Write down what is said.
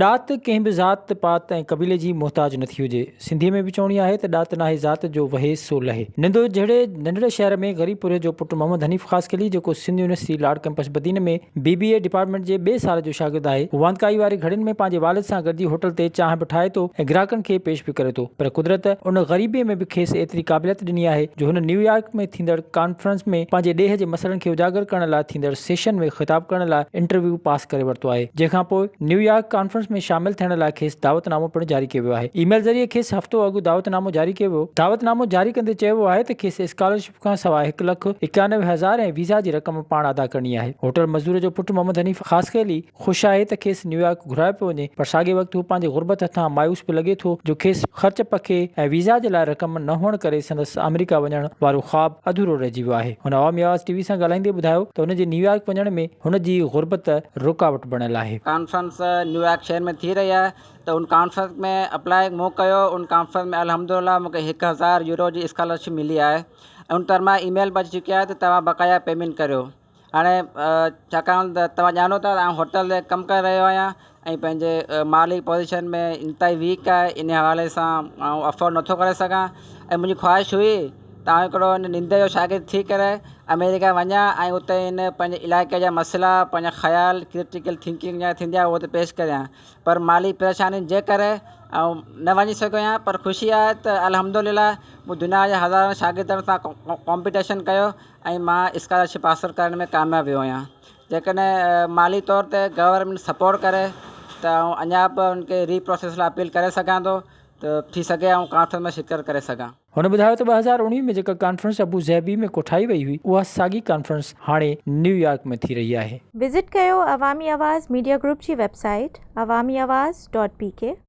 ڏات ڪنهن به ذات پات ۽ قبيلي جي محتاج نٿي هجي. سنڌيء ۾ به چوڻي آهي ته ڏات ناهي ذات جو وهي سو لهي. نندو جهڙي ننڍڙي شهر ۾ غريب پورهيت جو پٽ محمد حنيف خاصخيلي جيڪو Sindh university Lar campus Badin ۾ B B A department جي ٻئي سال جو شاگرد آهي. هو واندڪائي واري گهڙين ۾ پنهنجي والد سان گڏجي هوٽل تي چانهه به ٺاهي ٿو ۽ گراهڪن کي پيش به ڪري ٿو پر قدرت ان غريبيء ۾ به کيس ايتري قابليت ڏني آهي جو هن نيويارڪ ۾ ٿيندڙ ڪانفرنس ۾ پنهنجي ڏيهه جي مسئلن کي اجاگر ڪرڻ لاء ٿيندڙ سيشن ۾ خطاب ڪرڻ لاء انٽرويو پاس ڪري ورتو آهي جنهن کان پوء نيويارڪ ڪانفرنس ۾ شامل ٿيڻ لاء کيس دعوت نامو پڻ جاري ڪيو ويو آهي. اي ميل ذريعي کيس هفتو اڳ دعوت نامو جاري ڪيو ويو. دعوت نامو جاري ڪندي چيو ويو آهي ته کيس اسڪالرشپ کان سواء هڪ لک 91 هزار ۽ ويزا جي رقم پاڻ ادا ڪرڻي آهي. هوٽل مزدور جو پٽ محمد حنيف خاصخيلي خوش آهي ته کيس نيويارڪ گهرايو پيو وڃي پر ساڳئي وقت هو پنهنجي غربت هٿان مايوس به لڳي ٿو جو کيس خرچ پکي ۽ ويزا جي لاء رقم نه هئڻ ڪري سندس آمريڪا وڃڻ وارو خواب اڌورو رهجي ويو آهي. هن عوامي آواز ٽي وي سان ڳالهائيندي ٻڌايو ته هن جي نيويارڪ وڃڻ ۾ هن جي غربت رڪاوٽ بڻيل آهي. ڪانفرنس نيويارڪ شهر ۾ ٿي رهي آهي ته ان ڪانفرنس ۾ اپلاء مون ڪيو ان ڪانفرنس ۾ الحمدالله مون کي 1000 يورو جي اسڪالرشپ ملي آهي ۽ ان طرح مان اي ميل به اچي چڪي آهي ته توهان بقايا پيمينٽ ڪريو هاڻي ڇاڪاڻ ته توهان ڄاڻو ٿا ته آئون هوٽل تي ڪم ڪري رهيو آهيان ۽ پنهنجي مالي پوزيشن ۾ انتهائي ويڪ آهي ان حوالي سان آئون افورڊ نٿو ڪري سگهان ۽ منهنجي خواهش هئي ته آئون هڪڙو ان نندي جو شاگرد ٿي ڪري آمريڪا وڃان ۽ اتي ان پنهنجي علائقي جا مسئلا پنهنجا خيال ڪرٽيڪل ٿنڪنگ جا ٿيندي آهي اهو اتي پيش ڪريان پر مالي پريشانين جي ڪري آئون نه وڃي سگهيو آهيان پر خوشي آهي ته الحمد لله مون دنيا جي هزارن شاگردن سان ڪامپيٽيشن ڪيو ۽ مان اسڪالرشپ حاصل ڪرڻ ۾ ڪامياب ويو آهيان جيڪڏهن مالي طور تي گورنمينٽ سپورٽ ڪري ته آئون اڃا به ان کي ري پروسيس لاء اپيل ڪري سگهان ٿو ته ٿي سگهي آئون ڪانفرنس ۾ شرڪت ڪري سگهان. هن ٻڌايو ته 2019 ۾ جيڪا ڪانفرنس ابو ظهبي ۾ ڪوٺائي وئي هئي اها ساڳي ڪانفرنس هاڻي نيويارڪ ۾ ٿي رهي آهي. وزٽ ڪيو عوامي آواز ميڊيا گروپ جي web site Awami Awaz dot P K.